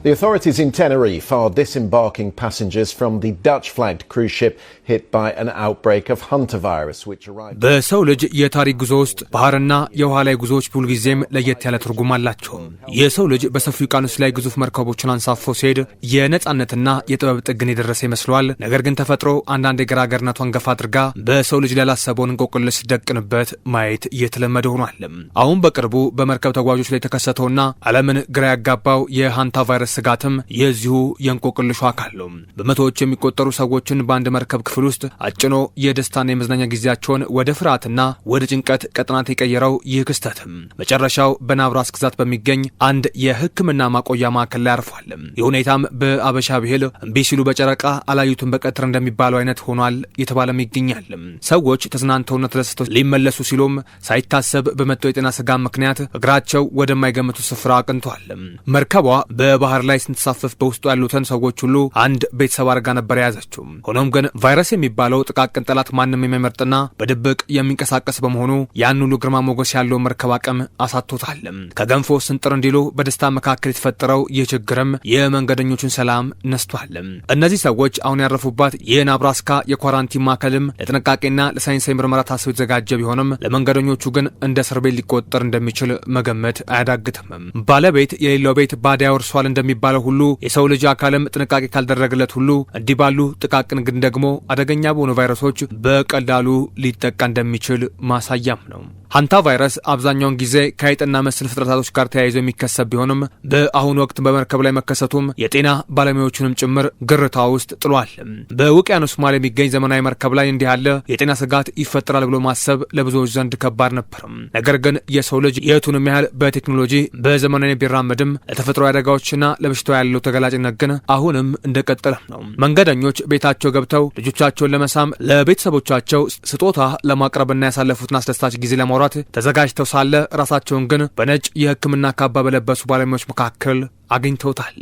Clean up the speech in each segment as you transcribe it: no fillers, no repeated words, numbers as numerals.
The authorities in Tenerife are disembarking passengers from the Dutch-flagged cruise ship hit by an outbreak of hantavirus, which arrived. በሰው ልጅ የታሪክ ጉዞ ውስጥ ባህርና የውሃ ላይ ጉዞዎች ሁልጊዜም ለየት ያለ ትርጉም አላቸው። የሰው ልጅ በሰፊው ውቅያኖስ ላይ ግዙፍ መርከቦችን አንሳፎ ሲሄድ የነጻነትና የጥበብ ጥግን የደረሰ ይመስለዋል። ነገር ግን ተፈጥሮ አንዳንድ የገራገርነቷን ገፋ አድርጋ በሰው ልጅ ላይ ያላሰበውን እንቆቅልሽ ስትደቅንበት ማየት እየተለመደ ሆኗል። አሁን በቅርቡ በመርከብ ተጓዦች ላይ የተከሰተውና ዓለምን ግራ ያጋባው የሃንታ ቫይረስ ስጋትም የዚሁ የእንቆቅልሹ አካል ነው። በመቶዎች የሚቆጠሩ ሰዎችን በአንድ መርከብ ክፍል ውስጥ አጭኖ የደስታና የመዝናኛ ጊዜያቸውን ወደ ፍርሃትና ወደ ጭንቀት ቀጠናት የቀየረው ይህ ክስተትም መጨረሻው በናብራስካ ግዛት በሚገኝ አንድ የሕክምና ማቆያ ማዕከል ላይ አርፏል። ይህ ሁኔታም በአበሻ ብሂል እምቢ ሲሉ በጨረቃ አላዩትም በቀትር እንደሚባለው አይነት ሆኗል የተባለም ይገኛል። ሰዎች ተዝናንተውና ተደስተው ሊመለሱ ሲሉም ሳይታሰብ በመጣው የጤና ስጋት ምክንያት እግራቸው ወደማይገምቱ ስፍራ አቅንቷል። መርከቧ በባህር ላይ ስትንሳፈፍ በውስጡ ያሉትን ሰዎች ሁሉ አንድ ቤተሰብ አድርጋ ነበር የያዘችው። ሆኖም ግን ቫይረስ የሚባለው ጥቃቅን ጠላት ማንም የማይመርጥና በድብቅ የሚንቀሳቀስ በመሆኑ ያን ሁሉ ግርማ ሞገስ ያለው መርከብ አቅም አሳጥቶታል። ከገንፎ ስንጥር እንዲሉ በደስታ መካከል የተፈጠረው ይህ ችግርም የመንገደኞቹን ሰላም ነስቷል። እነዚህ ሰዎች አሁን ያረፉባት የናብራስካ የኳራንቲን ማዕከልም ለጥንቃቄና ለሳይንሳዊ ምርመራ ታስቦ የተዘጋጀ ቢሆንም ለመንገደኞቹ ግን እንደ እስር ቤት ሊቆጠር እንደሚችል መገመት አያዳግትም። ባለቤት የሌለው ቤት ባዳ ያወርሰዋል እንደሚባለው ሁሉ የሰው ልጅ አካልም ጥንቃቄ ካልደረገለት ሁሉ እንዲህ ባሉ ጥቃቅን ግን ደግሞ አደገኛ በሆኑ ቫይረሶች በቀላሉ ሊጠቃ እንደሚችል ማሳያም ነው። ሃንታ ቫይረስ አብዛኛውን ጊዜ ከአይጥና መሰል ፍጥረታቶች ጋር ተያይዞ የሚከሰት ቢሆንም በአሁኑ ወቅት በመርከብ ላይ መከሰቱም የጤና ባለሙያዎቹንም ጭምር ግርታ ውስጥ ጥሏል። በውቅያኖስ መሃል የሚገኝ ዘመናዊ መርከብ ላይ እንዲህ ያለ የጤና ስጋት ይፈጠራል ብሎ ማሰብ ለብዙዎች ዘንድ ከባድ ነበር። ነገር ግን የሰው ልጅ የቱንም ያህል በቴክኖሎጂ በዘመናዊ ቢራመድም ለተፈጥሮ አደጋዎችና ለበሽታው ያለው ተጋላጭነት ግን አሁንም እንደቀጠለ ነው። መንገደኞች ቤታቸው ገብተው ልጆቻቸውን ለመሳም፣ ለቤተሰቦቻቸው ስጦታ ለማቅረብና ያሳለፉትን አስደሳች ጊዜ ለማውራት ተዘጋጅተው ሳለ ራሳቸውን ግን በነጭ የሕክምና ካባ በለበሱ ባለሙያዎች መካከል አግኝተውታል።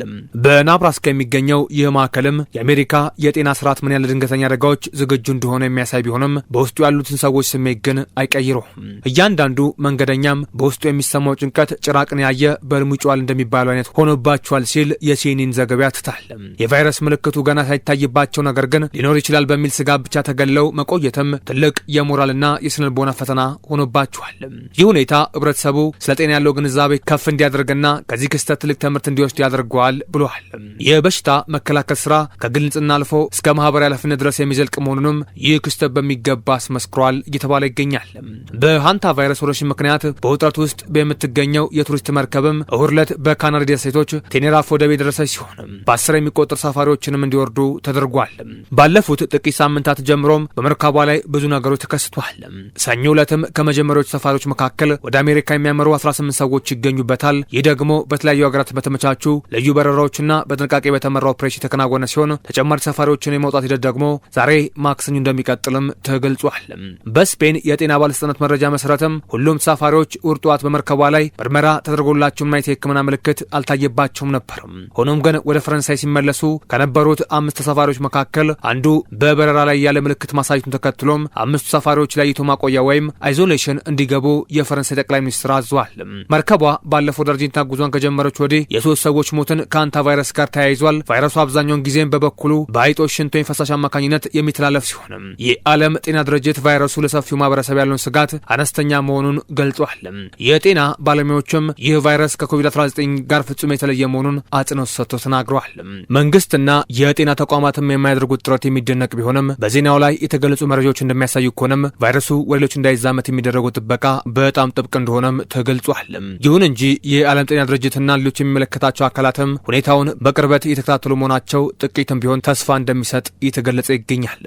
በናብራስካ የሚገኘው ይህ ማዕከልም የአሜሪካ የጤና ስርዓት ምን ያህል ድንገተኛ አደጋዎች ዝግጁ እንደሆነ የሚያሳይ ቢሆንም በውስጡ ያሉትን ሰዎች ስሜት ግን አይቀይረውም። እያንዳንዱ መንገደኛም በውስጡ የሚሰማው ጭንቀት ጭራቅን ያየ በሕልሙ ይጮሃል እንደሚባለው አይነት ሆኖባቸዋል ሲል የሲኤንኤን ዘገባ ያትታል። የቫይረስ ምልክቱ ገና ሳይታይባቸው ነገር ግን ሊኖር ይችላል በሚል ስጋት ብቻ ተገለው መቆየትም ትልቅ የሞራልና የስነልቦና ፈተና ሆኖባቸዋል። ይህ ሁኔታ ህብረተሰቡ ስለ ጤና ያለው ግንዛቤ ከፍ እንዲያደርግና ከዚህ ክስተት ትልቅ ትምህርት እንዲወስድ ያደርገዋል ብለዋል። የበሽታ መከላከል ስራ ከግል ንጽህና አልፎ እስከ ማህበራዊ ኃላፊነት ድረስ የሚዘልቅ መሆኑንም ይህ ክስተት በሚገባ አስመስክሯል እየተባለ ይገኛል። በሃንታ ቫይረስ ወረርሽኝ ምክንያት በውጥረት ውስጥ በምትገኘው የቱሪስት መርከብም እሁድ ዕለት በካናሪ ደሴቶች ቴኔራፍ ወደብ የደረሰች ሲሆን በ10 የሚቆጠሩ ተሳፋሪዎችንም እንዲወርዱ ተደርጓል። ባለፉት ጥቂት ሳምንታት ጀምሮም በመርከቧ ላይ ብዙ ነገሮች ተከስቷል። ሰኞ ዕለትም ከመጀመሪያዎቹ ተሳፋሪዎች መካከል ወደ አሜሪካ የሚያመሩ 18 ሰዎች ይገኙበታል። ይህ ደግሞ በተለያዩ ሀገራት በተመቻቹ ልዩ በረራዎችና በጥንቃቄ በተመራ ኦፕሬሽን የተከናወነ ሲሆን ተጨማሪ ተሳፋሪዎችን የማውጣት ሂደት ደግሞ ዛሬ ማክሰኞ እንደሚቀጥልም ተገልጿል። በስፔን የጤና ባለስልጣናት መረጃ መሰረትም ሁሉም ተሳፋሪዎች እሁድ ጠዋት በመርከቧ ላይ ምርመራ ተደርጎላቸው ምንም አይነት የሕክምና ምልክት አልታየባቸውም ነበር። ሆኖም ግን ወደ ፈረንሳይ ሲመለሱ ከነበሩት አምስት ተሳፋሪዎች መካከል አንዱ በበረራ ላይ ያለ ምልክት ማሳየቱን ተከትሎም አምስቱ ተሳፋሪዎች ለይቶ ማቆያ ወይም isolation እንዲገቡ የፈረንሳይ ጠቅላይ ሚኒስትር አዘዋል። መርከቧ ባለፈው ወደ አርጀንቲና ጉዞን ከጀመረች ወዲህ የሶስት ሰዎች ሞትን ከሃንታ ቫይረስ ጋር ተያይዟል። ቫይረሱ አብዛኛውን ጊዜም በበኩሉ በአይጦች ሽንት ወይም ፈሳሽ አማካኝነት የሚተላለፍ ሲሆንም የዓለም ጤና ድርጅት ቫይረሱ ለሰፊው ማህበረሰብ ያለውን ስጋት አነስተኛ መሆኑን ገልጿል። የጤና ባለሙያዎችም ይህ ቫይረስ ከኮቪድ-19 ጋር ፍጹም የተለየ መሆኑን አጽንኦት ሰጥተው ተናግረዋል። መንግስትና የጤና ተቋማትም የሚያደርጉት ጥረት የሚደነቅ ቢሆንም በዜናው ላይ የተገለጹ መረጃዎች እንደሚያሳዩ ከሆነም ቫይረሱ ወደ ሌሎች እንዳይዛመት የሚደረገው ጥበቃ በጣም ጥብቅ እንደሆነም ተገልጿል። ይሁን እንጂ የዓለም ጤና ድርጅትና ሌሎች የሚመለከታቸው አካላትም ሁኔታውን በቅርበት እየተከታተሉ መሆናቸው ጥቂትም ቢሆን ተስፋ እንደሚሰጥ እየተገለጸ ይገኛል።